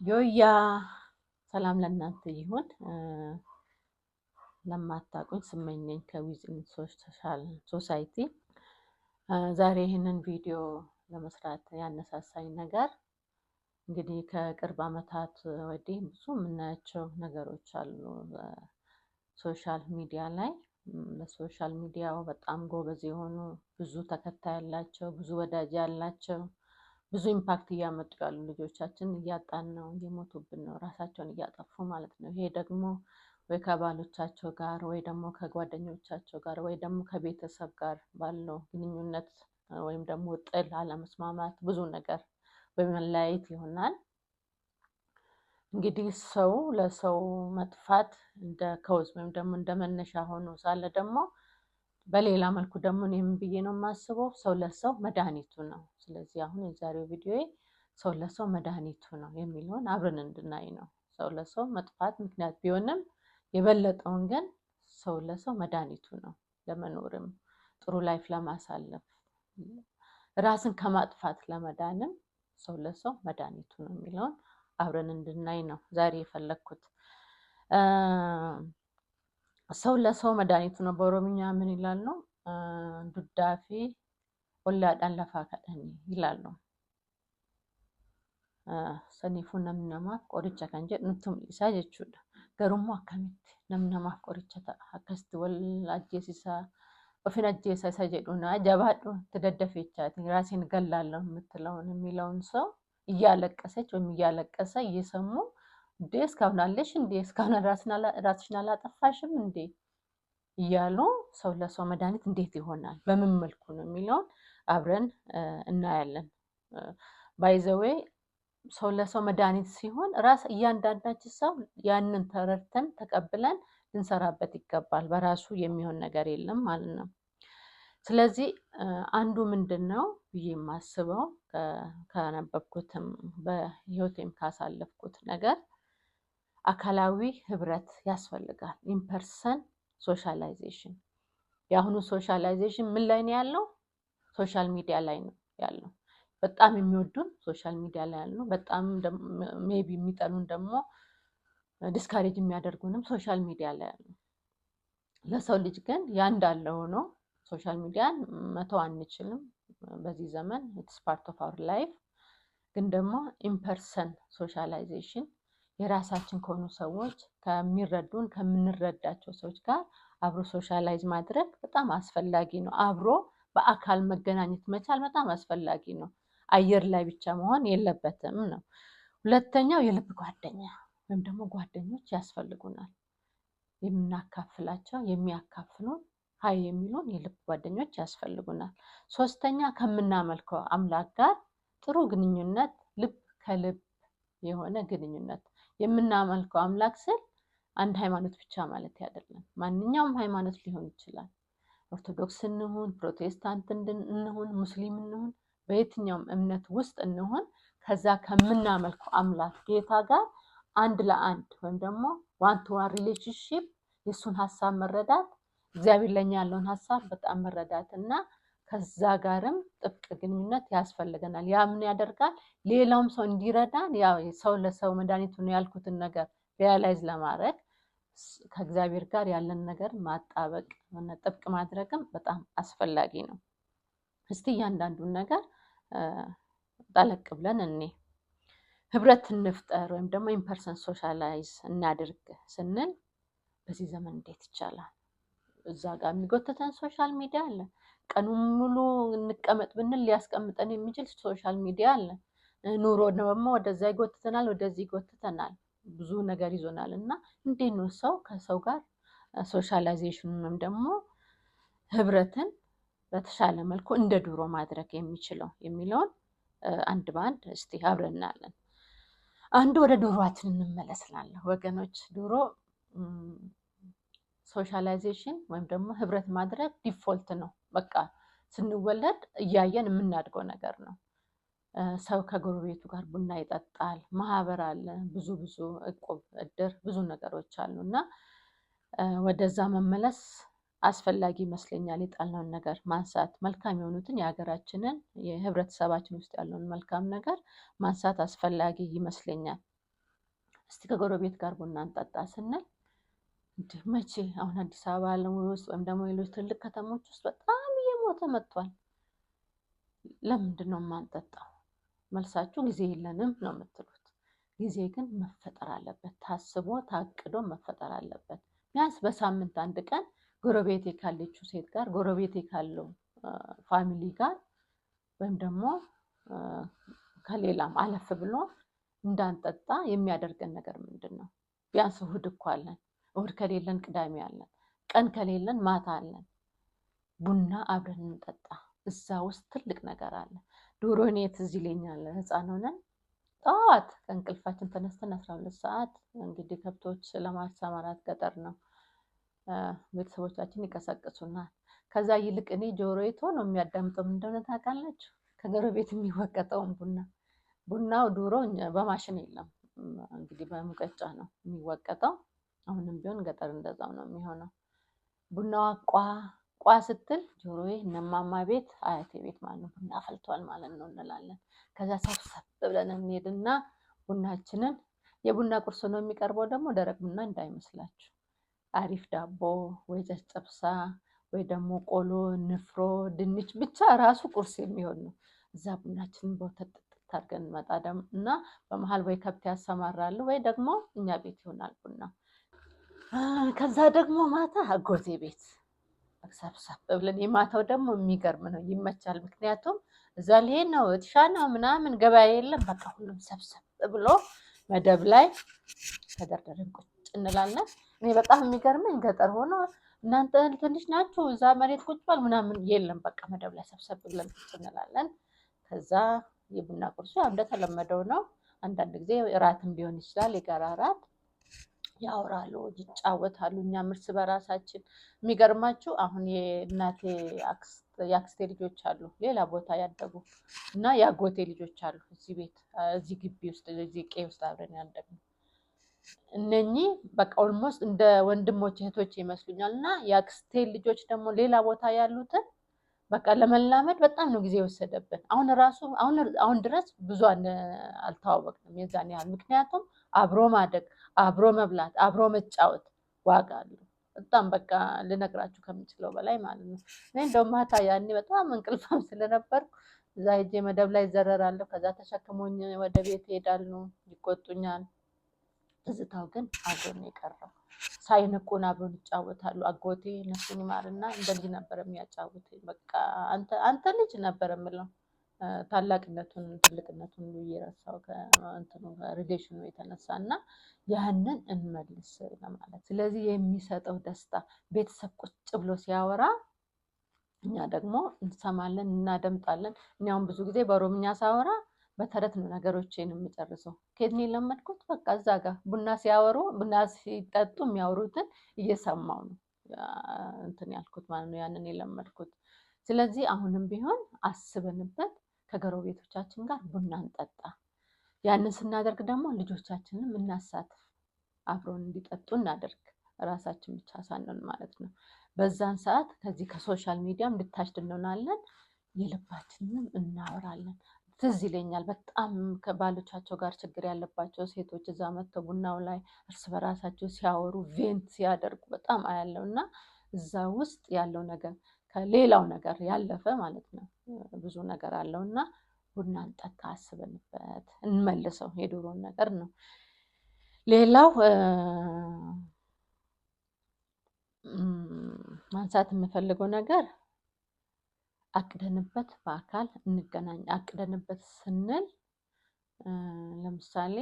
Yooyyaa, ሰላም ለእናንተ ይሁን። ለማታውቁኝ ስመኝ ነኝ ከ Within Social Society። ዛሬ ይህንን ቪዲዮ ለመስራት ያነሳሳኝ ነገር እንግዲህ ከቅርብ ዓመታት ወዲህ ብዙ የምናያቸው ነገሮች አሉ social media ላይ። በ social media ው በጣም ጎበዝ የሆኑ፣ ብዙ ተከታይ ያላቸው፣ ብዙ ወዳጅ ያላቸው፣ ብዙ impact እያመጡ ያሉ ልጆቻችን እያጣን ነው፣ እየሞቱብን ነው፣ ራሳቸውን እያጠፉ ማለት ነው። ይሄ ደግሞ ወይ ከባሎቻቸው ጋር ወይ ደግሞ ከጓደኞቻቸው ጋር ወይ ደግሞ ከቤተሰብ ጋር ባለው ግንኙነት ወይም ደግሞ ጥል፣ አለመስማማት፣ ብዙ ነገር በመለያየት ይሆናል። እንግዲህ ሰው ለሰው መጥፋት እንደ cause ወይም ደግሞ እንደ መነሻ ሆኖ ሳለ ደግሞ በሌላ መልኩ ደግሞ እኔም ብዬ ነው የማስበው፣ ሰው ለሰው መድኃኒቱ ነው። ስለዚህ አሁን የዛሬው ቪዲዮ ሰው ለሰው መድኃኒቱ ነው የሚለውን አብረን እንድናይ ነው። ሰው ለሰው መጥፋት ምክንያት ቢሆንም የበለጠውን ግን ሰው ለሰው መድኃኒቱ ነው። ለመኖርም፣ ጥሩ life ለማሳለፍ፣ ራስን ከማጥፋት ለመዳንም ሰው ለሰው መድኃኒቱ ነው የሚለውን አብረን እንድናይ ነው ዛሬ የፈለግኩት። ሰው ለሰው መድኃኒቱ ነው። በኦሮምኛ ምን ይላሉ? Duddaa fi ollaadhaan lafa kadhanii ይላሉ። Saniifuu namni namaaf qoricha kan jedhu nutti mul'isaa jechuudha. Garuummoo akkamitti namni namaaf qoricha ta'a? Akkasitti wal ajjeesisaa, ofin ajjeesa isa jedhuna jabaadhu itti daddafechaati ራሴን እገላለሁ የምትለውን የሚለውን ሰው እያለቀሰች ወይም እያለቀሰ እየሰሙ እንዴ እስካሁን አለሽ እንዴ፣ እስካሁን ራስሽን አላጠፋሽም እንዴ እያሉ ሰው ለሰው መድኃኒት እንዴት ይሆናል፣ በምን መልኩ ነው የሚለውን አብረን እናያለን። By the way፣ ሰው ለሰው መድኃኒት ሲሆን ራስ እያንዳንዳችን ሰው ያንን ተረድተን ተቀብለን ልንሰራበት ይገባል። በራሱ የሚሆን ነገር የለም ማለት ነው። ስለዚህ አንዱ ምንድን ነው ብዬ የማስበው፣ ካነበብኩትም በህይወቴም ካሳለፍኩት ነገር አካላዊ ህብረት ያስፈልጋል። In person socialization። የአሁኑ socialization ምን ላይ ነው ያለው? Social media ላይ ነው ያለው። በጣም የሚወዱን social media ላይ ያሉ፣ በጣም maybe የሚጠሉን ደግሞ discourage የሚያደርጉንም social media ላይ ያሉ። ለሰው ልጅ ግን ያ እንዳለ ሆኖ social media ን መተው አንችልም። በዚህ ዘመን it's part of our life። ግን ደግሞ in person socialization የራሳችን ከሆኑ ሰዎች፣ ከሚረዱን፣ ከምንረዳቸው ሰዎች ጋር አብሮ socialize ማድረግ በጣም አስፈላጊ ነው። አብሮ በአካል መገናኘት መቻል በጣም አስፈላጊ ነው። አየር ላይ ብቻ መሆን የለበትም ነው። ሁለተኛው የልብ ጓደኛ ወይም ደግሞ ጓደኞች ያስፈልጉናል። የምናካፍላቸው፣ የሚያካፍሉን፣ ሀይ የሚሉን የልብ ጓደኞች ያስፈልጉናል። ሶስተኛ ከምናመልከው አምላክ ጋር ጥሩ ግንኙነት፣ ልብ ከልብ የሆነ ግንኙነት። የምናመልከው አምላክ ስል አንድ ሃይማኖት ብቻ ማለት አይደለም። ማንኛውም ሃይማኖት ሊሆን ይችላል። ኦርቶዶክስ እንሁን፣ ፕሮቴስታንት እንሁን፣ ሙስሊም እንሁን፣ በየትኛውም እምነት ውስጥ እንሁን ከዛ ከምናመልከው አምላክ ጌታ ጋር አንድ ለአንድ ወይም ደግሞ one to one relationship፣ የእሱን ሀሳብ መረዳት፣ እግዚአብሔር ለኛ ያለውን ሀሳብ በጣም መረዳት እና ከዛ ጋርም ጥብቅ ግንኙነት ያስፈልገናል። ያ ምን ያደርጋል? ሌላውም ሰው እንዲረዳን፣ ያው ሰው ለሰው መድኃኒቱ ነው ያልኩትን ነገር realize ለማድረግ ከእግዚአብሔር ጋር ያለን ነገር ማጣበቅ፣ ጥብቅ ማድረግም በጣም አስፈላጊ ነው። እስቲ እያንዳንዱን ነገር ጠለቅ ብለን እኔ ህብረት እንፍጠር ወይም ደግሞ in person socialize እናድርግ ስንል በዚህ ዘመን እንዴት ይቻላል? እዛ ጋር የሚጎትተን social media አለ። ቀኑን ሙሉ እንቀመጥ ብንል ሊያስቀምጠን የሚችል social media አለ። ኑሮ ደግሞ ወደዛ ይጎትተናል፣ ወደዚህ ይጎትተናል። ብዙ ነገር ይዞናል እና እንዴት ነው ሰው ከሰው ጋር socialization ወይም ደግሞ ህብረትን በተሻለ መልኩ እንደ ድሮ ማድረግ የሚችለው የሚለውን አንድ በአንድ እስቲ አብረን እናያለን። አንዱ ወደ ድሯችን እንመለስ እላለሁ ወገኖች። ድሮ socialization ወይም ደግሞ ህብረት ማድረግ default ነው። በቃ ስንወለድ እያየን የምናድገው ነገር ነው። ሰው ከጎረቤቱ ጋር ቡና ይጠጣል፣ ማህበር አለ፣ ብዙ ብዙ እቁብ፣ እድር፣ ብዙ ነገሮች አሉ እና ወደዛ መመለስ አስፈላጊ ይመስለኛል። የጣልነውን ነገር ማንሳት፣ መልካም የሆኑትን የሀገራችንን የህብረተሰባችን ውስጥ ያለውን መልካም ነገር ማንሳት አስፈላጊ ይመስለኛል። እስቲ ከጎረቤት ጋር ቡና እንጠጣ ስንል እንዲህ መቼ አሁን አዲስ አበባ ውስጥ ወይም ደግሞ ሌሎች ትልቅ ከተሞች ውስጥ በጣም እየሞተ መጥቷል። ለምንድን ነው የማንጠጣው? መልሳችሁ ጊዜ የለንም ነው የምትሉት። ጊዜ ግን መፈጠር አለበት፣ ታስቦ ታቅዶ መፈጠር አለበት። ቢያንስ በሳምንት አንድ ቀን ጎረቤቴ ካለችው ሴት ጋር፣ ጎረቤቴ ካለው family ጋር ወይም ደግሞ ከሌላም አለፍ ብሎ እንዳንጠጣ የሚያደርገን ነገር ምንድን ነው? ቢያንስ እሁድ እኮ አለን። እሁድ ከሌለን ቅዳሜ አለን። ቀን ከሌለን ማታ አለን። ቡና አብረን እንጠጣ። እዛ ውስጥ ትልቅ ነገር አለ። ድሮ እኔ ትዝ ይለኛል ሕፃን ሆነን ጠዋት ከእንቅልፋችን ተነስተን 12 ሰዓት እንግዲህ ከብቶች ለማሰማራት ገጠር ነው፣ ቤተሰቦቻችን ይቀሰቅሱናል። ከዛ ይልቅ እኔ ጆሮዬ ቶሎ የሚያዳምጠው ምን እንደሆነ ታውቃላችሁ? ከጎረቤት የሚወቀጠውን ቡና። ቡናው ድሮ በማሽን የለም እንግዲህ በሙቀጫ ነው የሚወቀጠው። አሁንም ቢሆን ገጠር እንደዛው ነው የሚሆነው። ቡናዋ ቋ ቋ ስትል ጆሮዬ እነማማ ቤት አያቴ ቤት ማለት ነው ቡና ፈልቷል ማለት ነው እንላለን። ከዛ ሰብሰብ ብለን እንሄድና ቡናችንን፣ የቡና ቁርስ ነው የሚቀርበው ደግሞ ደረቅ ቡና እንዳይመስላችሁ። አሪፍ ዳቦ ወይ ጨጨብሳ ወይ ደግሞ ቆሎ፣ ንፍሮ፣ ድንች ብቻ ራሱ ቁርስ የሚሆን ነው። እዛ ቡናችንን በወተት ጥጥት አድርገን እንመጣ እና በመሀል ወይ ከብት ያሰማራሉ ወይ ደግሞ እኛ ቤት ይሆናል ቡና። ከዛ ደግሞ ማታ አጎቴ ቤት ሰብሰብ ብለን የማታው ደግሞ የሚገርም ነው፣ ይመቻል። ምክንያቱም እዛ ልሄድ ነው እጥሻ ነው ምናምን ገበያ የለም። በቃ ሁሉም ሰብሰብ ብሎ መደብ ላይ ተደርድረን ቁጭ እንላለን። እኔ በጣም የሚገርመኝ ገጠር ሆኖ እናንተ ትንሽ ናችሁ እዛ መሬት ቁጭ በል ምናምን የለም። በቃ መደብ ላይ ሰብሰብ ብለን ቁጭ እንላለን። ከዛ የቡና ቁርሱ ያው እንደተለመደው ነው። አንዳንድ ጊዜ እራትም ሊሆን ይችላል፣ የጋራ እራት። ያወራሉ፣ ይጫወታሉ። እኛም እርስ በራሳችን የሚገርማችሁ አሁን የእናቴ የአክስቴ ልጆች አሉ ሌላ ቦታ ያደጉ እና የአጎቴ ልጆች አሉ እዚህ ቤት እዚህ ግቢ ውስጥ እዚህ ቄ ውስጥ አብረን ያደግነው። እነኚህ በቃ almost እንደ ወንድሞች እህቶች ይመስሉኛል። እና የአክስቴ ልጆች ደግሞ ሌላ ቦታ ያሉትን በቃ ለመላመድ በጣም ነው ጊዜ የወሰደብን። አሁን ራሱ አሁን ድረስ ብዙ አልተዋወቅንም የዛን ያህል። ምክንያቱም አብሮ ማደግ፣ አብሮ መብላት፣ አብሮ መጫወት ዋጋ አለው። በጣም በቃ ልነግራችሁ ከምችለው በላይ ማለት ነው። እኔ እንደውም ማታ ያኔ በጣም እንቅልፋም ስለነበርኩ እዛ ሄጄ መደብ ላይ ይዘረራለሁ። ከዛ ተሸክሞኝ ወደ ቤት ይሄዳሉ፣ ይቆጡኛል። ትዝታው ግን አብሮን የቀረው። ሳይንቁን አብሮን ይጫወታሉ። አጎቴ ነፍሱን ይማርና እንደ ልጅ ነበር የሚያጫውተኝ። በቃ አንተ ልጅ ነበር የምለው፣ ታላቅነቱን ትልቅነቱን ሁሉ እየረሳው ከእንትኑ relation ኑ የተነሳ እና ያንን እንመልስ ለማለት። ስለዚህ የሚሰጠው ደስታ ቤተሰብ ቁጭ ብሎ ሲያወራ እኛ ደግሞ እንሰማለን፣ እናደምጣለን። እኔ አሁን ብዙ ጊዜ በኦሮምኛ ሳወራ በተረት ነው ነገሮቼን የምጨርሰው። ከየት ነው የለመድኩት? በቃ እዛ ጋር ቡና ሲያወሩ ቡና ሲጠጡ የሚያወሩትን እየሰማው ነው እንትን ያልኩት ማለት ነው፣ ያንን የለመድኩት። ስለዚህ አሁንም ቢሆን አስበንበት ከጎረቤቶቻችን ጋር ቡና እንጠጣ። ያንን ስናደርግ ደግሞ ልጆቻችንም እናሳትፍ፣ አብረውን እንዲጠጡ እናደርግ፣ ራሳችን ብቻ ሳንሆን ማለት ነው። በዛን ሰዓት ከዚህ ከ social media ም detached እንሆናለን፣ የልባችንንም እናወራለን። ትዝ ይለኛል በጣም ከባሎቻቸው ጋር ችግር ያለባቸው ሴቶች እዛ መጥተው ቡናው ላይ እርስ በራሳቸው ሲያወሩ vent ሲያደርጉ በጣም አያለው እና እዛ ውስጥ ያለው ነገር ከሌላው ነገር ያለፈ ማለት ነው፣ ብዙ ነገር አለው እና ቡና እንጠጣ፣ አስበንበት እንመልሰው የድሮን ነገር ነው። ሌላው ማንሳት የምፈልገው ነገር አቅደንበት በአካል እንገናኝ። አቅደንበት ስንል ለምሳሌ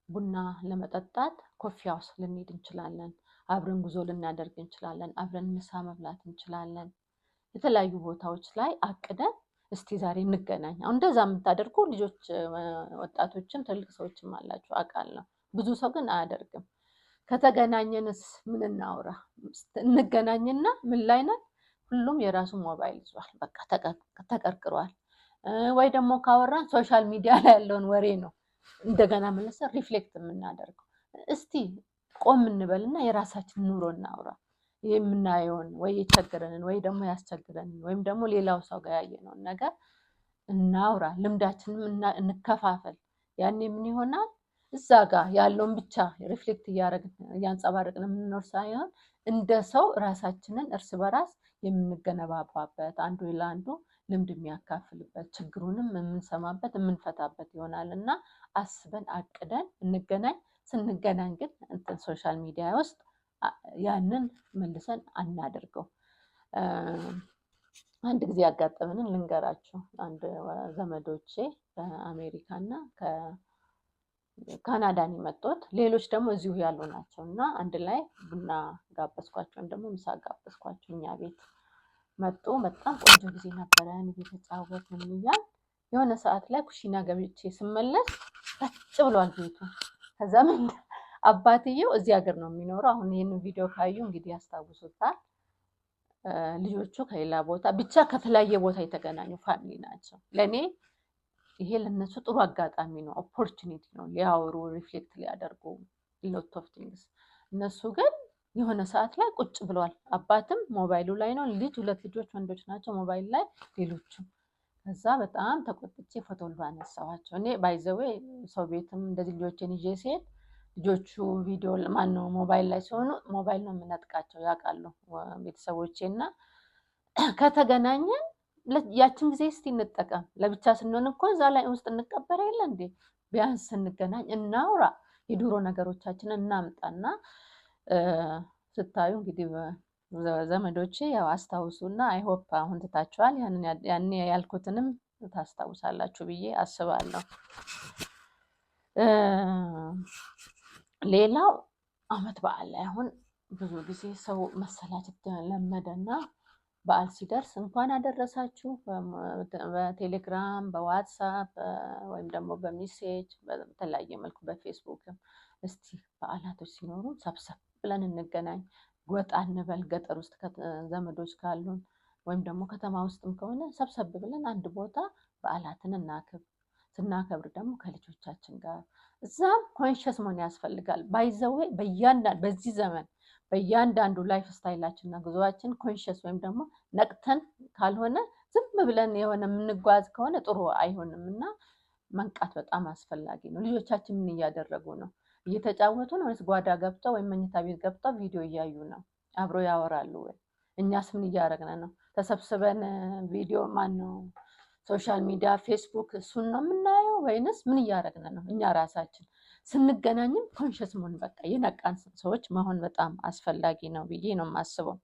ቡና ለመጠጣት coffee house ልንሄድ እንችላለን። አብረን ጉዞ ልናደርግ እንችላለን። አብረን ምሳ መብላት እንችላለን። የተለያዩ ቦታዎች ላይ አቅደን እስቲ ዛሬ እንገናኝ። አሁን እንደዛ የምታደርጉ ልጆች፣ ወጣቶችም ትልቅ ሰዎችም አላችሁ አውቃለሁ። ብዙ ሰው ግን አያደርግም። ከተገናኘንስ ምን እናውራ? እንገናኝና ምን ላይ ነን? ሁሉም የራሱ ሞባይል ይዟል። በቃ ተቀርቅሯል። ወይ ደግሞ ካወራን social media ላይ ያለውን ወሬ ነው እንደገና መልሰን reflect የምናደርገው። እስቲ ቆም እንበልና የራሳችን ኑሮ እናውራ። የምናየውን ወይ የቸገረንን ወይ ደግሞ ያስቸግረንን ወይም ደግሞ ሌላው ሰው ጋር ያየነውን ነገር እናውራ። ልምዳችንም እንከፋፈል። ያኔ ምን ይሆናል? እዛ ጋር ያለውን ብቻ reflect እያደረግን፣ እያንጸባረቅን የምንኖር ሳይሆን እንደ ሰው ራሳችንን እርስ በራስ የምንገነባባበት፣ አንዱ ለአንዱ ልምድ የሚያካፍልበት፣ ችግሩንም የምንሰማበት፣ የምንፈታበት ይሆናል። እና አስበን አቅደን እንገናኝ። ስንገናኝ ግን እንትን social media ውስጥ ያንን መልሰን አናደርገው። አንድ ጊዜ ያጋጠመንን ልንገራችሁ። አንድ ዘመዶቼ ከአሜሪካ እና ከካናዳን የመጡት፣ ሌሎች ደግሞ እዚሁ ያሉ ናቸው። እና አንድ ላይ ቡና ጋበዝኳቸው፣ ወይም ደግሞ ምሳ ጋበዝኳቸው። እኛ ቤት መጡ። በጣም ቆንጆ ጊዜ ነበረን፣ እየተጫወትን ምን እያልን የሆነ ሰዓት ላይ ኩሽና ገብቼ ስመለስ ረጭ ብሏል ቤቱ። ከዛ ምን አባትየው እዚህ ሀገር ነው የሚኖረው። አሁን ይህንን ቪዲዮ ካዩ እንግዲህ ያስታውሱታል። ልጆቹ ከሌላ ቦታ፣ ብቻ ከተለያየ ቦታ የተገናኙ family ናቸው። ለእኔ ይሄ ለነሱ ጥሩ አጋጣሚ ነው፣ opportunity ነው ሊያወሩ፣ reflect ሊያደርጉ lot of things። እነሱ ግን የሆነ ሰዓት ላይ ቁጭ ብለዋል። አባትም ሞባይሉ ላይ ነው፣ ልጅ፣ ሁለት ልጆች ወንዶች ናቸው፣ ሞባይል ላይ፣ ሌሎቹም። ከዛ በጣም ተቆጥቼ ፎቶ ሁሉ አነሳኋቸው። እኔ by the way ሰው ቤትም እንደዚህ ልጆችን ይዤ ሲሄድ ልጆቹ ቪዲዮ ማነው ሞባይል ላይ ሲሆኑ ሞባይል ነው የምነጥቃቸው፣ ያውቃሉ ቤተሰቦቼ። እና ከተገናኘን ያችን ጊዜ እስቲ እንጠቀም። ለብቻ ስንሆን እኮ እዛ ላይ ውስጥ እንቀበር የለ እንዴ? ቢያንስ ስንገናኝ እናውራ፣ የድሮ ነገሮቻችንን እናምጣና ስታዩ እንግዲህ ዘመዶቼ ያው አስታውሱና I hope አሁን ትታችኋል። ያኔ ያልኩትንም ታስታውሳላችሁ ብዬ አስባለሁ። ሌላው አመት በዓል ላይ አሁን ብዙ ጊዜ ሰው መሰላቸት ለመደና በዓል ሲደርስ እንኳን አደረሳችሁ በቴሌግራም፣ በዋትሳፕ ወይም ደግሞ በ message፣ በተለያየ መልኩ በፌስቡክም። እስቲ በዓላቶች ሲኖሩ ሰብሰብ ብለን እንገናኝ፣ ወጣ እንበል፣ ገጠር ውስጥ ዘመዶች ካሉን ወይም ደግሞ ከተማ ውስጥም ከሆነ ሰብሰብ ብለን አንድ ቦታ በዓላትን እናክብር። ስናከብር ደግሞ ከልጆቻችን ጋር እዛም conscious መሆን ያስፈልጋል። By the way በእያንዳንዱ በዚህ ዘመን በእያንዳንዱ lifestyle ኣችን እና ጉዞአችን conscious ወይም ደግሞ ነቅተን ካልሆነ፣ ዝም ብለን የሆነ የምንጓዝ ከሆነ ጥሩ አይሆንም። እና መንቃት በጣም አስፈላጊ ነው። ልጆቻችን ምን እያደረጉ ነው? እየተጫወቱ ነው ወይስ ጓዳ ገብተው ወይም መኝታ ቤት ገብተው ቪዲዮ እያዩ ነው? አብሮ ያወራሉ ወይ? እኛስ ምን እያደረግን ነው? ተሰብስበን ቪዲዮ ማነው social media፣ ፌስቡክ እሱን ነው የምናየው ወይንስ ምን እያደረግን ነው? እኛ ራሳችን ስንገናኝም conscious መሆን፣ በቃ የነቃን ሰዎች መሆን በጣም አስፈላጊ ነው ብዬ ነው የማስበው።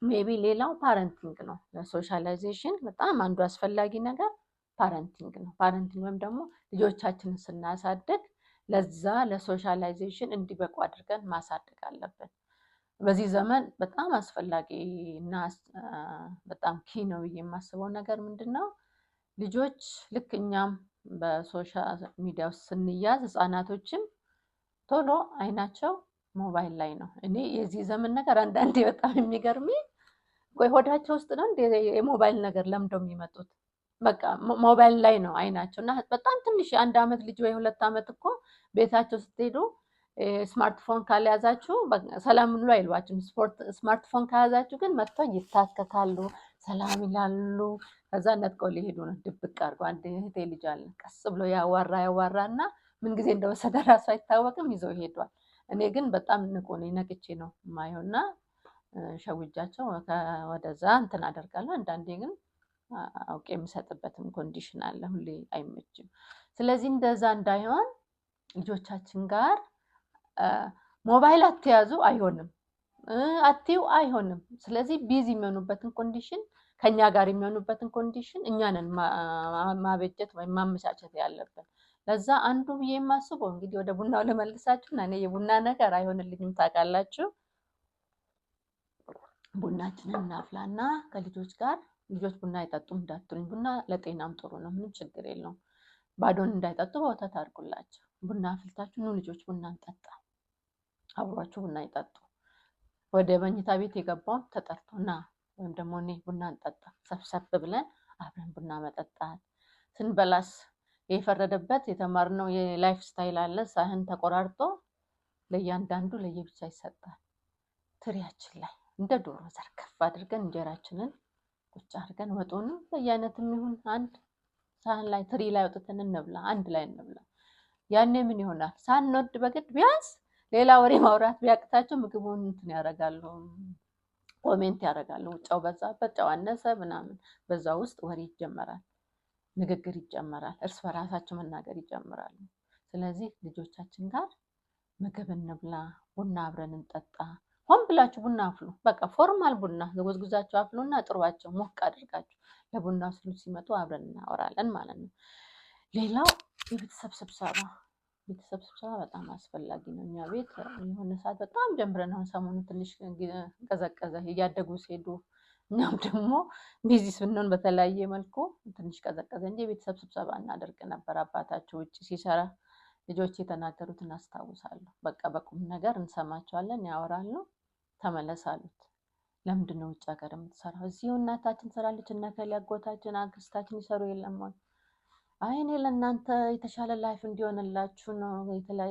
Maybe ሌላው parenting ነው። ለ socialization በጣም አንዱ አስፈላጊ ነገር parenting ነው። Parenting ወይም ደግሞ ልጆቻችንን ስናሳድግ ለዛ ለ socialization እንዲበቁ አድርገን ማሳደግ አለብን። በዚህ ዘመን በጣም አስፈላጊ እና በጣም key ነው ብዬ የማስበው ነገር ምንድን ነው? ልጆች ልክ እኛም በ social media ውስጥ ስንያዝ ህጻናቶችም ቶሎ አይናቸው ሞባይል ላይ ነው። እኔ የዚህ ዘመን ነገር አንዳንዴ በጣም የሚገርመኝ፣ ቆይ ሆዳቸው ውስጥ ነው እንደ የሞባይል ነገር ለምደው የሚመጡት? በቃ ሞባይል ላይ ነው አይናቸው። እና በጣም ትንሽ የ1 ዓመት ልጅ ወይ 2 ዓመት እኮ ቤታቸው ስትሄዱ ስማርትፎን ካልያዛችሁ ሰላም ሁሉ አይሏችሁም። ስማርትፎን ከያዛችሁ ግን መጥተው ይታከካሉ፣ ሰላም ይላሉ። ከዛ ነጥቀው ሊሄዱ ነው ድብቅ አድርገው። አንድ እህቴ ልጅ አለ፣ ቀስ ብሎ ያዋራ ያዋራ እና ምን ጊዜ እንደወሰደ ራሱ አይታወቅም፣ ይዘው ሄዷል። እኔ ግን በጣም ንቁ ነኝ፣ ነቅቼ ነው የማየው እና ሸውጃቸው ወደዛ እንትን አደርጋለሁ። አንዳንዴ ግን አውቄ የምሰጥበትም condition አለ፣ ሁሌ አይመችም። ስለዚህ እንደዛ እንዳይሆን ልጆቻችን ጋር ሞባይል አትያዙ አይሆንም፣ አትዩ አይሆንም። ስለዚህ busy የሚሆኑበትን condition፣ ከኛ ጋር የሚሆኑበትን condition እኛ ነን ማበጀት ወይም ማመቻቸት ያለብን። ለዛ አንዱ ብዬ የማስበው እንግዲህ ወደ ቡናው ልመልሳችሁ እና እኔ የቡና ነገር አይሆንልኝም፣ ታውቃላችሁ። ቡናችንን እናፍላና ከልጆች ጋር፣ ልጆች ቡና አይጠጡም እንዳትሉኝ፣ ቡና ለጤናም ጥሩ ነው፣ ምንም ችግር የለውም። ባዶን እንዳይጠጡ በወተት አድርጉላቸው። ቡና አፍልታችሁ ኑ ልጆች ቡና እንጠጣ፣ አብሯችሁ ቡና ይጠጡ። ወደ መኝታ ቤት የገባውን ተጠርቶ ና ወይም ደግሞ እኔ ቡና እንጠጣ፣ ሰብሰብ ብለን አብረን ቡና መጠጣት። ስንበላስ የፈረደበት የተማርነው የ lifestyle አለ። ሳህን ተቆራርጦ ለእያንዳንዱ ለየብቻ ይሰጣል። ትሪያችን ላይ እንደ ዶሮ ዘርከፍ አድርገን እንጀራችንን ቁጭ አድርገን ወጡንም በየአይነትም ይሁን አንድ ሳህን ላይ፣ ትሪ ላይ አውጥተን እንብላ፣ አንድ ላይ እንብላ። ያኔ ምን ይሆናል? ሳንወድ በግድ ቢያንስ ሌላ ወሬ ማውራት ቢያቅታቸው ምግቡን እንትን ያደርጋሉ፣ comment ያደርጋሉ። ጨው በዛበት፣ ጨው አነሰ ምናምን። በዛ ውስጥ ወሬ ይጀመራል፣ ንግግር ይጀመራል፣ እርስ በራሳቸው መናገር ይጀምራሉ። ስለዚህ ልጆቻችን ጋር ምግብ እንብላ፣ ቡና አብረን እንጠጣ። ሆን ብላችሁ ቡና አፍሉ። በቃ formal ቡና ጎዝጉዛችሁ አፍሉና ጥሯቸው፣ ሞቅ አድርጋችሁ ለቡና ስሉ ሲመጡ አብረን እናወራለን ማለት ነው። ሌላው የቤተሰብ ስብሰባ፣ ቤተሰብ ስብሰባ በጣም አስፈላጊ ነው። እኛ ቤት የሆነ ሰዓት በጣም ጀምረን አሁን ሰሞኑ ትንሽ ቀዘቀዘ። እያደጉ ሲሄዱ እኛም ደግሞ busy ስንሆን በተለያየ መልኩ ትንሽ ቀዘቀዘ እንጂ የቤተሰብ ስብሰባ እናደርግ ነበር። አባታቸው ውጭ ሲሰራ ልጆች የተናገሩትን አስታውሳለሁ። በቃ በቁም ነገር እንሰማቸዋለን፣ ያወራሉ። ተመለስ አሉት። ለምንድን ነው ውጭ ሀገር የምትሰራው? እዚሁ እናታችን ትሰራለች፣ እነ እከሌ አጎታችን አክስታችን ይሰሩ የለም ወይ? አይ እኔ ለእናንተ የተሻለ life እንዲሆንላችሁ ነው፣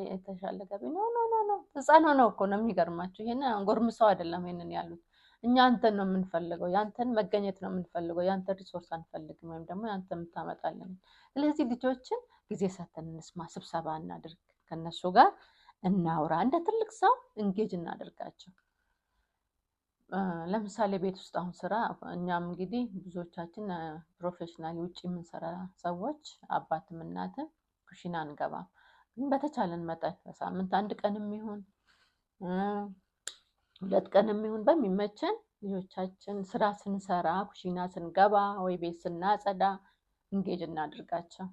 የተሻለ ገቢ። No, no, no, no። ህፃን ሆነው እኮ ነው የሚገርማችሁ። ይሄን ጎርምሰው አይደለም ይሄንን ያሉት። እኛ አንተን ነው የምንፈልገው፣ ያንተን መገኘት ነው የምንፈልገው፣ ያንተን resource አንፈልግም፣ ወይም ደግሞ ያንተ የምታመጣልን። ስለዚህ ልጆችን ጊዜ ሰተን እንስማ፣ ስብሰባ እናድርግ፣ ከነሱ ጋር እናውራ፣ እንደ ትልቅ ሰው engage እናደርጋቸው። ለምሳሌ ቤት ውስጥ አሁን ስራ፣ እኛም እንግዲህ ብዙዎቻችን professional ውጭ የምንሰራ ሰዎች አባትም እናትም ኩሽና አንገባም። ግን በተቻለን መጠን በሳምንት አንድ ቀንም ይሁን 2 ቀንም ይሁን በሚመቸን ልጆቻችን ስራ ስንሰራ፣ ኩሽና ስንገባ ወይ ቤት ስናጸዳ engage እናድርጋቸው።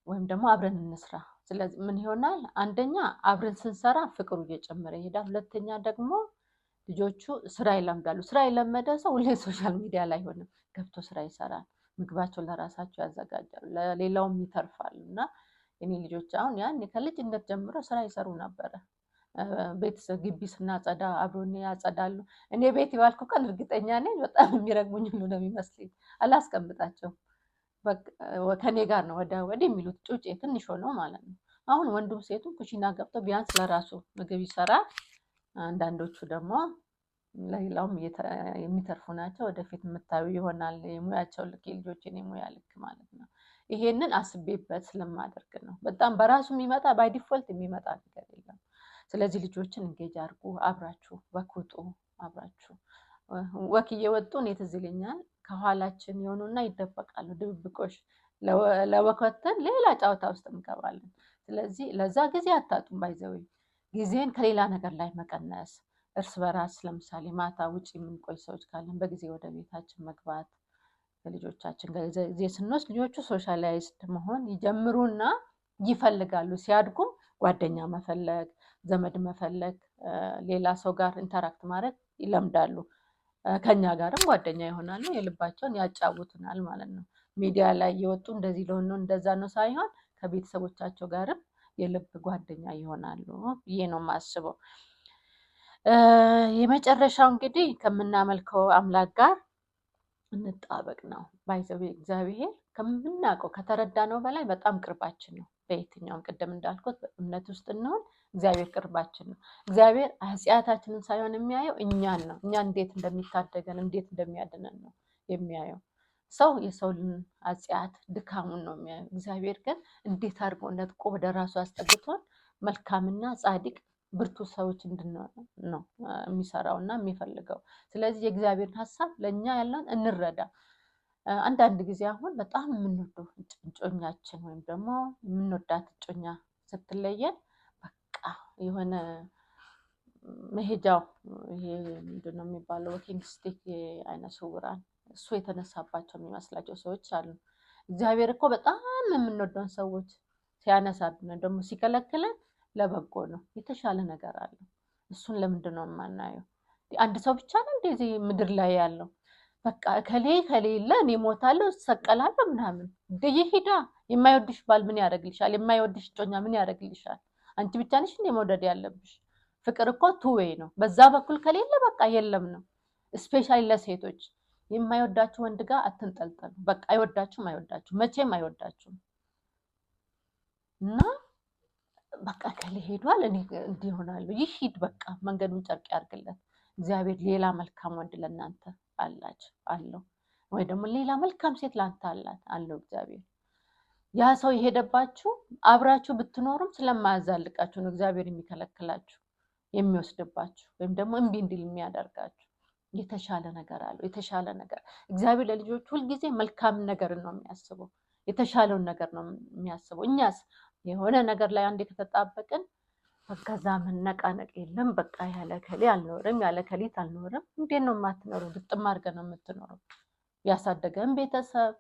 ወይም ደግሞ አብረን እንስራ። ስለዚህ ምን ይሆናል? አንደኛ አብረን ስንሰራ ፍቅሩ እየጨመረ ይሄዳል። ሁለተኛ ደግሞ ልጆቹ ስራ ይለምዳሉ። ስራ የለመደ ሰው ሁሌ social media ላይ አይሆንም፣ ገብቶ ስራ ይሰራል። ምግባቸውን ለራሳቸው ያዘጋጃሉ፣ ለሌላውም ይተርፋሉ። እና የኔ ልጆች አሁን ያኔ ከልጅነት ጀምሮ ስራ ይሰሩ ነበረ። ቤት ግቢ ስናጸዳ አብሮን ያጸዳሉ። እኔ ቤት የዋልኩ ቀን እርግጠኛ ነኝ በጣም የሚረግሙኝ ሁሉ ነው የሚመስለኝ። አላስቀምጣቸውም። ከኔ ጋር ነው ወዲያ ወዲህ የሚሉት፣ ጩጬ ትንሽ ሆነው ማለት ነው። አሁን ወንዱም ሴቱም ኩሽና ገብተው ቢያንስ ለራሱ ምግብ ይሰራል። አንዳንዶቹ ደግሞ ለሌላውም የሚተርፉ ናቸው። ወደፊት የምታዩ ይሆናል። የሙያቸው ልክ፣ የልጆችን የሙያ ልክ ማለት ነው። ይሄንን አስቤበት ስለማደርግ ነው። በጣም በራሱ የሚመጣ፣ by default የሚመጣ ነገር የለም። ስለዚህ ልጆችን engage አድርጉ፣ አብራችሁ walk ውጡ፣ አብራችሁ walk እየወጡ እኔ ትዝ ይለኛል ከኋላችን የሆኑና ይደበቃሉ። ድብብቆሽ ለ walk ወተን ሌላ ጨዋታ ውስጥ እንገባለን። ስለዚህ ለዛ ጊዜ አታጡም። By the way ጊዜን ከሌላ ነገር ላይ መቀነስ፣ እርስ በራስ ለምሳሌ ማታ ውጭ የምንቆይ ሰዎች ካለን በጊዜ ወደ ቤታችን መግባት፣ ከልጆቻችን ጋር ጊዜ ስንወስድ ልጆቹ socialized መሆን ይጀምሩና ይፈልጋሉ። ሲያድጉም ጓደኛ መፈለግ፣ ዘመድ መፈለግ፣ ሌላ ሰው ጋር interact ማድረግ ይለምዳሉ። ከኛ ጋርም ጓደኛ ይሆናሉ፣ የልባቸውን ያጫውቱናል ማለት ነው። ሚዲያ ላይ እየወጡ እንደዚህ ለሆን ነው እንደዛ ነው ሳይሆን ከቤተሰቦቻቸው ጋርም የልብ ጓደኛ ይሆናሉ ብዬ ነው የማስበው። የመጨረሻው እንግዲህ ከምናመልከው አምላክ ጋር እንጣበቅ ነው። By the way እግዚአብሔር ከምናውቀው ከተረዳነው በላይ በጣም ቅርባችን ነው። በየትኛውም ቅድም እንዳልኩት በእምነት ውስጥ እንሆን እግዚአብሔር ቅርባችን ነው። እግዚአብሔር ኃጢአታችንን ሳይሆን የሚያየው እኛን ነው። እኛ እንዴት እንደሚታደገን፣ እንዴት እንደሚያድነን ነው የሚያየው። ሰው የሰውን ኃጢአት ድካሙን ነው የሚያየው። እግዚአብሔር ግን እንዴት አድርጎ ነጥቆ ወደ ራሱ አስጠግቶን መልካምና ጻድቅ ብርቱ ሰዎች እንድንሆን ነው የሚሰራው እና የሚፈልገው። ስለዚህ የእግዚአብሔርን ሀሳብ ለእኛ ያለውን እንረዳ። አንዳንድ ጊዜ አሁን በጣም የምንወደው እጮኛችን ወይም ደግሞ የምንወዳት እጮኛ ስትለየን በቃ የሆነ መሄጃው፣ ይሄ ምንድን ነው የሚባለው፣ walking stick፣ የአይነ ስውራን እሱ የተነሳባቸው የሚመስላቸው ሰዎች አሉ። እግዚአብሔር እኮ በጣም የምንወደውን ሰዎች ሲያነሳብን ደግሞ ሲከለክለን ለበጎ ነው። የተሻለ ነገር አለው። እሱን ለምንድን ነው የማናየው? አንድ ሰው ብቻ ነው እንደዚህ ምድር ላይ ያለው? በቃ እከሌ ከሌለ እኔ እሞታለሁ፣ እሰቀላለሁ ምናምን። ይሂዳ። የማይወድሽ ባል ምን ያደርግልሻል? የማይወድሽ እጮኛ ምን ያደርግልሻል? አንቺ ብቻ ነሽ እንዴ መውደድ ያለብሽ? ፍቅር እኮ two way ነው። በዛ በኩል ከሌለ በቃ የለም ነው። Especially ለሴቶች የማይወዳችሁ ወንድ ጋር አትንጠልጠሉ። በቃ አይወዳችሁም፣ አይወዳችሁም፣ መቼም አይወዳችሁም። እና በቃ እከሌ ሄዷል፣ እኔ እንዲህ እሆናለሁ። ይሂድ፣ በቃ መንገዱን ጨርቅ ያርግለት። እግዚአብሔር ሌላ መልካም ወንድ ለእናንተ አላችሁ አለው። ወይ ደግሞ ሌላ መልካም ሴት ላንተ አላት አለው እግዚአብሔር። ያ ሰው የሄደባችሁ አብራችሁ ብትኖሩም ስለማያዛልቃችሁ ነው እግዚአብሔር የሚከለክላችሁ፣ የሚወስድባችሁ ወይም ደግሞ እምቢ እንዲል የሚያደርጋችሁ። የተሻለ ነገር አለው። የተሻለ ነገር እግዚአብሔር ለልጆቹ ሁልጊዜ መልካም ነገርን ነው የሚያስበው፣ የተሻለውን ነገር ነው የሚያስበው። እኛስ የሆነ ነገር ላይ አንዴ ከተጣበቅን ከዛ መነቃነቅ የለም። በቃ ያለ ከሌ አልኖርም፣ ያለ ከሊት አልኖርም። እንዴት ነው የማትኖረው? ግጥም አድርገህ ነው የምትኖረው። ያሳደገን ቤተሰብ፣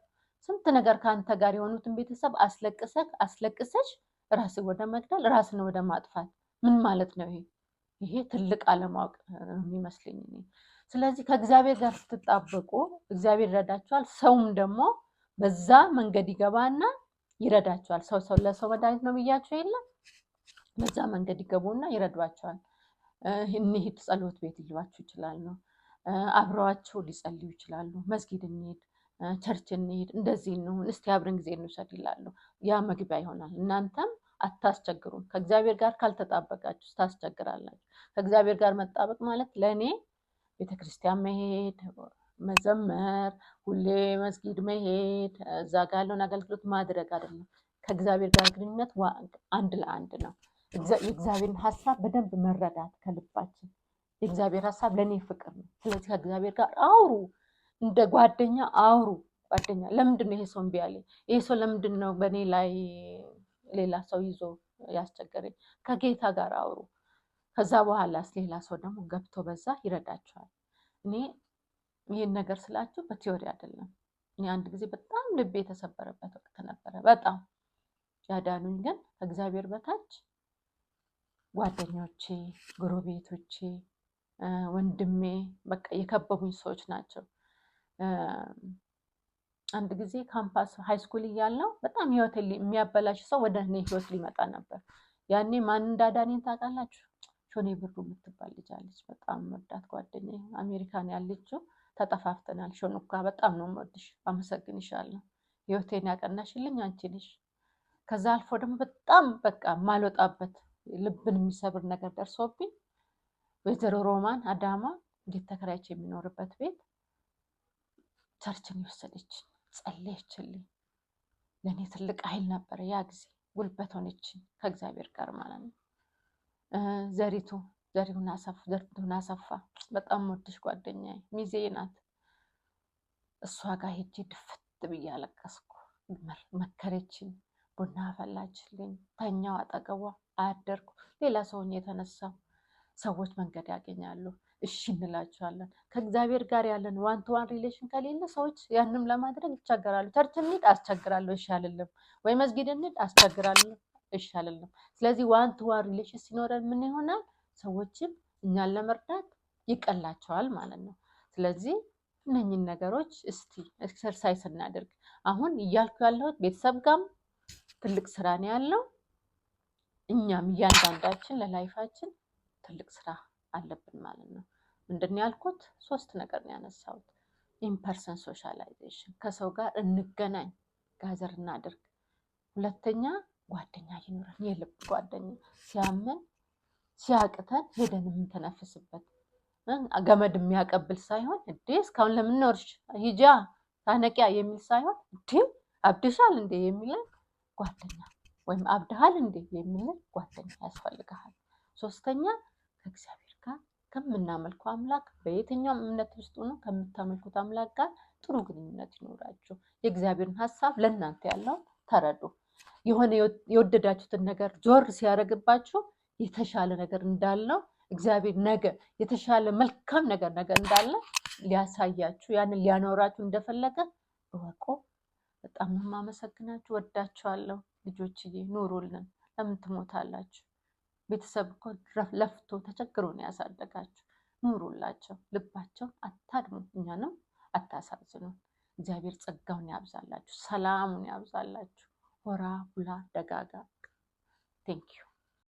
ስንት ነገር ከአንተ ጋር የሆኑትን ቤተሰብ አስለቅሰህ፣ አስለቅሰሽ ራስን ወደ መግደል፣ ራስን ወደ ማጥፋት ምን ማለት ነው ይሄ? ይሄ ትልቅ አለማወቅ ነው የሚመስለኝ እኔ። ስለዚህ ከእግዚአብሔር ጋር ስትጣበቁ እግዚአብሔር ይረዳችኋል። ሰውም ደግሞ በዛ መንገድ ይገባና ይረዳችኋል። ሰው ሰው ለሰው መድኃኒት ነው ብያቸው የለ፣ በዛ መንገድ ይገቡና ይረዷቸዋል። እንሂድ ጸሎት ቤት ሊሏችሁ ይችላሉ። አብረዋቸው ሊጸልዩ ይችላሉ። መስጊድ እንሂድ፣ church እንሂድ፣ እንደዚህ እንሁን፣ እስቲ አብረን ጊዜ እንውሰድ ይላሉ። ያ መግቢያ ይሆናል። እናንተም አታስቸግሩም። ከእግዚአብሔር ጋር ካልተጣበቃችሁ ታስቸግራላችሁ። ከእግዚአብሔር ጋር መጣበቅ ማለት ለእኔ ቤተክርስቲያን መሄድ፣ መዘመር፣ ሁሌ መስጊድ መሄድ፣ እዛ ጋር ያለውን አገልግሎት ማድረግ አይደለም። ከእግዚአብሔር ጋር ግንኙነት አንድ ለአንድ ነው። የእግዚአብሔርን ሀሳብ በደንብ መረዳት ከልባችን። የእግዚአብሔር ሀሳብ ለእኔ ፍቅር ነው። ስለዚህ ከእግዚአብሔር ጋር አውሩ፣ እንደ ጓደኛ አውሩ። ጓደኛ ለምንድን ነው ይሄ ሰው እምቢ ያለኝ? ይሄ ሰው ለምንድን ነው በእኔ ላይ ሌላ ሰው ይዞ ያስቸገረኝ? ከጌታ ጋር አውሩ። ከዛ በኋላስ ሌላ ሰው ደግሞ ገብቶ በዛ ይረዳቸዋል። እኔ ይህን ነገር ስላችሁ በ theory አይደለም። እኔ አንድ ጊዜ በጣም ልቤ የተሰበረበት ወቅት ነበረ። በጣም ያዳኑኝ ግን ከእግዚአብሔር በታች ጓደኞቼ፣ ጎረቤቶቼ፣ ወንድሜ፣ በቃ የከበቡኝ ሰዎች ናቸው። አንድ ጊዜ campus high school እያለሁ በጣም ህይወት የሚያበላሽ ሰው ወደ እኔ ህይወት ሊመጣ ነበር። ያኔ ማን እንዳዳነኝ ታውቃላችሁ? ሾኔ ብሩ የምትባል ልጅ አለች። በጣም መወዳት ጓደኛዬ፣ አሜሪካን ያለችው፣ ተጠፋፍተናል። ሾኑካ፣ በጣም ነው የምወድሽ፣ አመሰግንሻለሁ። ህይወቴን ያቀናሽልኝ አንቺ ነሽ። ከዛ አልፎ ደግሞ በጣም በቃ የማልወጣበት ልብን የሚሰብር ነገር ደርሶብኝ ወይዘሮ ሮማን አዳማ እንዴት ተከራይቼ የሚኖርበት ቤት church ን የወሰደች ጸለየችልኝ። ለእኔ ትልቅ ኃይል ነበረ ያ ጊዜ፣ ጉልበት ሆነችኝ ከእግዚአብሔር ጋር ማለት ነው። ዘሪቱ፣ ዘሪሁን አሰፋ፣ በጣም ወድሽ ጓደኛዬ፣ ሚዜ ናት። እሷ ጋር ሄጄ ድፍት ብዬ አለቀስኩ። መከረችኝ፣ ቡና አፈላችልኝ፣ ተኛው አጠገቧ አደርኩ። ሌላ ሰውን የተነሳው ሰዎች መንገድ ያገኛሉ። እሺ እንላቸዋለን። ከእግዚአብሔር ጋር ያለን one to one relation ከሌለ ሰዎች ያንም ለማድረግ ይቸገራሉ። Church እንሂድ፣ አስቸግራለሁ፣ እሺ አልልም። ወይ መስጊድ እንሂድ፣ አስቸግራለሁ፣ እሺ አልልም። ስለዚህ one to one relation ሲኖረን ምን ይሆናል? ሰዎችም እኛን ለመርዳት ይቀላቸዋል ማለት ነው። ስለዚህ እነኝን ነገሮች እስቲ exercise እናድርግ። አሁን እያልኩ ያለሁት ቤተሰብ ጋርም ትልቅ ስራ ነው ያለው። እኛም እያንዳንዳችን ለ life ኣችን ትልቅ ስራ አለብን ማለት ነው። ምንድን ነው ያልኩት? ሶስት ነገር ነው ያነሳሁት። In person socialization፣ ከሰው ጋር እንገናኝ፣ gather እናድርግ። ሁለተኛ ጓደኛ ይኑረን፣ የልብ ጓደኛ፣ ሲያመን ሲያቅተን ሄደን የምንተነፍስበት፣ ገመድ የሚያቀብል ሳይሆን፣ እንዴ እስካሁን ለምን ኖርሽ፣ ሂጃ ታነቂያ የሚል ሳይሆን፣ እንዴ አብድሻል እንዴ የሚለን ጓደኛ ወይም አብድሃል እንዴ የሚለን ጓደኛ ያስፈልግሃል። ሶስተኛ ከእግዚአብሔር ጋር፣ ከምናመልከው አምላክ፣ በየትኛውም እምነት ውስጥ ሆኖ ከምታመልኩት አምላክ ጋር ጥሩ ግንኙነት ይኖራችሁ። የእግዚአብሔርን ሀሳብ ለእናንተ ያለውን ተረዱ። የሆነ የወደዳችሁትን ነገር ዞር ሲያደርግባችሁ የተሻለ ነገር እንዳለው፣ እግዚአብሔር ነገ የተሻለ መልካም ነገር ነገ እንዳለ ሊያሳያችሁ፣ ያንን ሊያኖራችሁ እንደፈለገ እወቁ። በጣም ነው የማመሰግናችሁ። ወዳችኋለሁ። ልጆችዬ፣ ኑሩልን። ለምን ትሞታላችሁ? ቤተሰብ እኮ ለፍቶ ተቸግሮ ነው ያሳደጋችሁ። ኑሩላቸው። ልባቸውን አታድሙ፣ እኛንም አታሳዝኑ። እግዚአብሔር ጸጋውን ያብዛላችሁ፣ ሰላሙን ያብዛላችሁ። Horaa bulaa dagaagaa። Thank you.